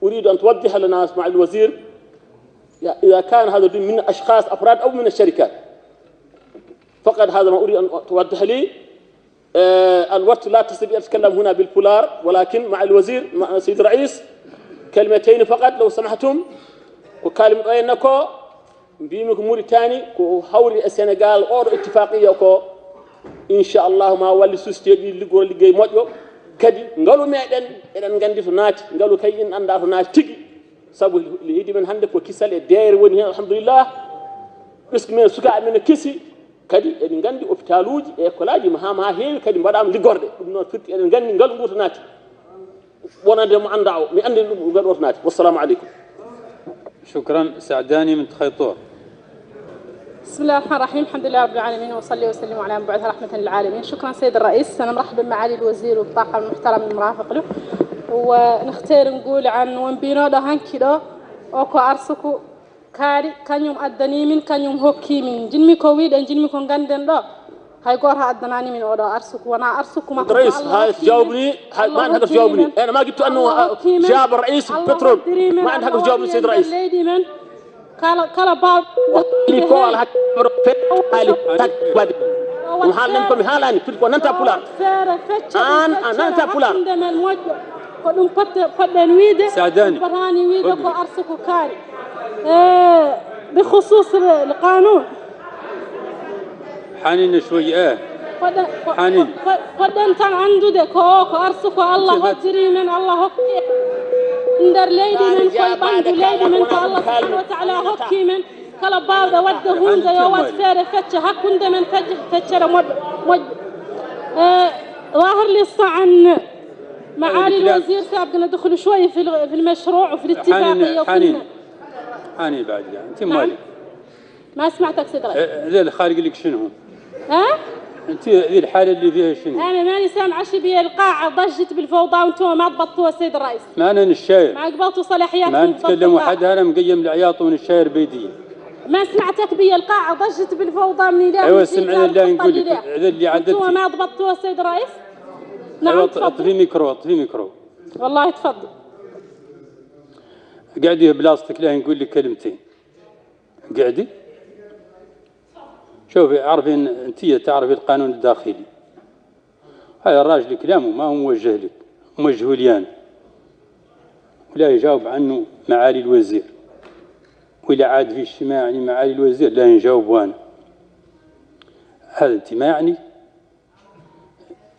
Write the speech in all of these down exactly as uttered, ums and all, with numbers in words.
أريد أن توضح لنا معالي الوزير، إذا كان هذا من أشخاص أفراد أو من الشركات. فقط هذا ما أريد أن توضح لي. آه، الوقت لا تستطيع أن تتكلم هنا بالبولار، ولكن مع الوزير، مع سيد الرئيس، كلمتين فقط لو سمحتم. Ko kaalimɗo en ko, mbiymi ko Muritani ko hawri e Senegaal, oo ɗo ittifaaqiya ko, inchallahu, ma walli société ji liggoro liggey moƴƴo. Kadi ngalu meɗen, eɗen nganndi to naati, ngalu kay en anndaa to naati tigi. Sabu leydi men hannde ko kisal e deeƴre woni heen, alhamdulillah. Ɓesngu men, sukaaɓe men no kisi. Kadi eɗen nganndi opitaaluuji e ekolaaji ma haa, ma heewi, kadi mbaɗaama liggorɗe. Ɗum noon firti eɗen nganndi ngalu ngu to naati. Wonande mo anndaa o, mi anndi ɗum ngalu o to naati. Wassalaamu aleykum. شكرا. سعداني من تخيطور. بسم الله الرحمن الرحيم. الحمد لله رب العالمين، وصلي وسلم على مبعوث رحمة للعالمين. شكرا سيد الرئيس، أنا مرحبا بمعالي الوزير والطاقم المحترم المرافق له. ونختار نقول عن ونبينو دو هانكي دو، oo ko arsuku kaari, kañum addani min, kañum hokki min. Njiɗmi ko wiyɗen, njiɗmi ko ngannden ɗo, hay gooto addanaani min oo ɗo arsuku, wonaa arsuku makko. Rais, Allah hokki min. Jawbni, hay, Allah ma hokki min. Ena ma gittu annu, Allah hokki min. Jawab rais Allah pétrole. Hoddiri min, ma ena Allah jawbni hoddiri Seydi Rais. Leydi men. Kala, kala baawɗo. Ni ko ala hak-, ali tak badi. Ɗum haalnan ko mi haalani, puisque ko nanta pulaar. Feere feccere, an, an nanta pulaar. Hakkunde men moƴƴo. Ko ɗum potte-, poɗɗen wiyde. Saadani. Ɗum potaani wiyde ko arsuku kaari. Eh, بخصوص القانون. حنين شوي، إيه. Poɗɗen, po-, حنين. Po-, poɗɗen tan anndude ko, ko arsuku Allah hoddiri men, Allah hokki. Nder leydi men, ko e ɓanndu leydi men, ko Allah subhanahu wa ta'ala hokki men. Kala baawɗo waɗde huunde, yo waɗ feere fecce hakkunde men, fecce, feccere moƴƴo, moƴƴo. Eh, ظاهر لي الصعن. معالي الوزير سابقنا دخلوا شوي في ال-، في المشروع وفي الاتفاقية وكل. حنين، حنين. حنين بعد، يعني. أنت مالك؟ ما سمعتك سيد رئيس. إيه، ذي الخارج لك شنو؟ ها؟ أنت ذي الحالة اللي فيها شنو؟ أنا ماني سامعة شي بي القاعة، ضجت بالفوضى وأنتم ما ضبطتوا السيد الرئيس. ما أنا نشاير. ما قبلتوا صلاحياتكم. ما نتكلم وحدها، أنا مقيم العياط ونشاير بيدي. ما سمعتك بي القاعة، ضجت بالفوضى من إله. أيوة، سمعنا الله نقول لك، إذا اللي عدلتي. أنتوا ما ضبطتوا السيد الرئيس؟ نعم، أيوة، تفضل. اطفي ميكرو، اطفي ميكرو. والله تفضل. قعدي بلاصتك، لا نقول لك كلمتين. قعدي. شوفي، اعرفي إن أنتي تعرفي القانون الداخلي. هذا الراجل كلامه ما هو موجه لك، موجه لي أنا. ولا يجاوب عنه معالي الوزير. ولا عاد في اجتماع لمعالي الوزير، لا نجاوب أنا. هذا أنت ما يعني؟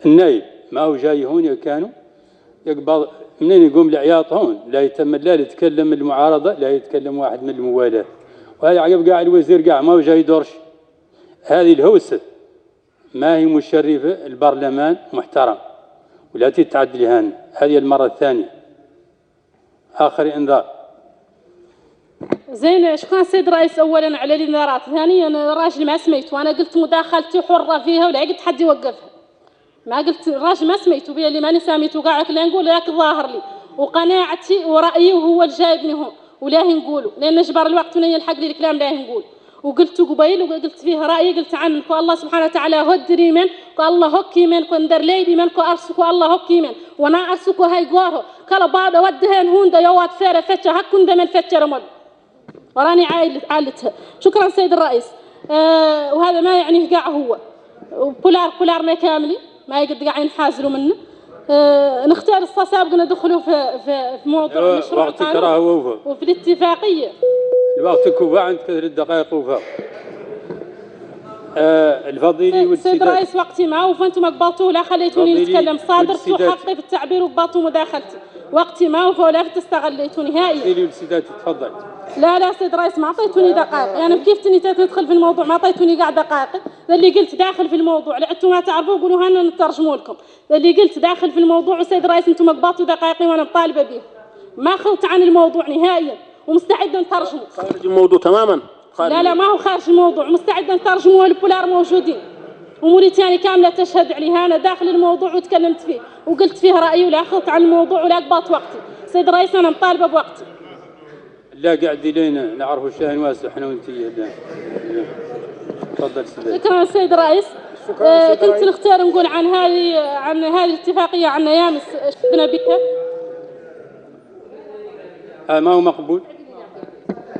النايب ما هو جاي هون يا كانو؟ يقبض منين يقوم العياط هون؟ لا يتم، لا يتكلم المعارضة، لا يتكلم واحد من الموالاة. وهذا عقب قاع الوزير قاع ما هو جاي دورش. هذه الهوسة ما هي مشرفة البرلمان محترم، ولا تتعدى لهان. هذه المرة الثانية. آخر إنذار. زين، شكرا سيد رئيس، أولا على الإنذارات. ثانيا، أنا راجل ما سميت، وأنا قلت مداخلتي حرة فيها ولا قلت حد يوقفها. ما قلت، راجل ما سميت بيا، اللي ماني ساميته قاعك لا نقول لك ظاهر لي. وقناعتي ورأيي وهو اللي جايبني هون. ولا نقوله، لأن جبر الوقت ونيا الحق لي الكلام لا نقول. وقلت قبيل وقلت فيه رأيي، قلت عنه كو الله سبحانه وتعالى هدري من، كو الله هكي من، كو ندر ليدي من، كو أرسكو الله هكي من. ونا أرسكو هاي قوارو. كلا بعض ودهن هون دا يوات فيرة فتشة، هكون دا من فتشة رمض. وراني عائل-، عائلتها. شكرا سيد الرئيس. آه، وهذا ما يعنيه قاع هو. وبولار، بولارنا كاملين، ما يقد قاع ينحازلوا منه. آه، نختار الصساب قلنا ندخلوا في، في، في موضوع المشروع وقتك القانون راه وفى. وفي الاتفاقية. الوقت كوفا عند كثر الدقائق وفى. آه، الفضيلي سي-، سيد والسيدات. الرئيس، وقتي ما وفى، أنتم قبلتوا لا خليتوني الفضيلي نتكلم. صادرتوا والسيدات. حقي في التعبير وقبلتوا مداخلتي. وقتي ما وفى ولا استغليتوني نهائيًا. سيدي والسيدات، تفضل. لا، لا، سيد رئيس، ما عطيتوني دقائق. يعني، كيف تني تدخل في الموضوع؟ ما عطيتوني قاع دقائق. اللي قلت داخل في الموضوع، لعدتوا ما تعرفوا، قولوا هانا نترجموا لكم. اللي قلت داخل في الموضوع، وسيد رئيس، أنتم قبضتوا دقائقي وأنا مطالبة بيه. ما خلت عن الموضوع نهائيًا، ومستعدة نترجمه. خارج الموضوع تمامًا. لا، لا، ما هو خارج الموضوع، مستعدة نترجمه، البولار موجودين. وموريتانيا كاملة تشهد عليه، أنا داخل الموضوع وتكلمت فيه، وقلت فيه رأيي، ولا خلت عن الموضوع، ولا قبضت وقتي. سيد الرئيس، أنا مطالبة بوقتي. لا، قاعد لين نعرفوا شاهين واسع، إحنا وأنتي. لا. تفضل سيدي. شكرًا سيد الرئيس. شكرًا آه، سيد كنت الرئيس. نختار نقول عن هذه، عن هذه الاتفاقية، عن أيام الس-، شفنا بها. ما هو مقبول؟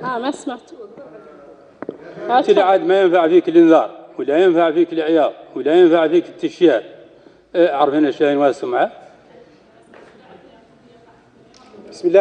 آه، ما سمعت. تلعاد ما ينفع فيك الإنذار، ولا ينفع فيك العياط، ولا ينفع فيك التشيال. إيه، عارفين الشاهين والسمعة؟ بسم الله.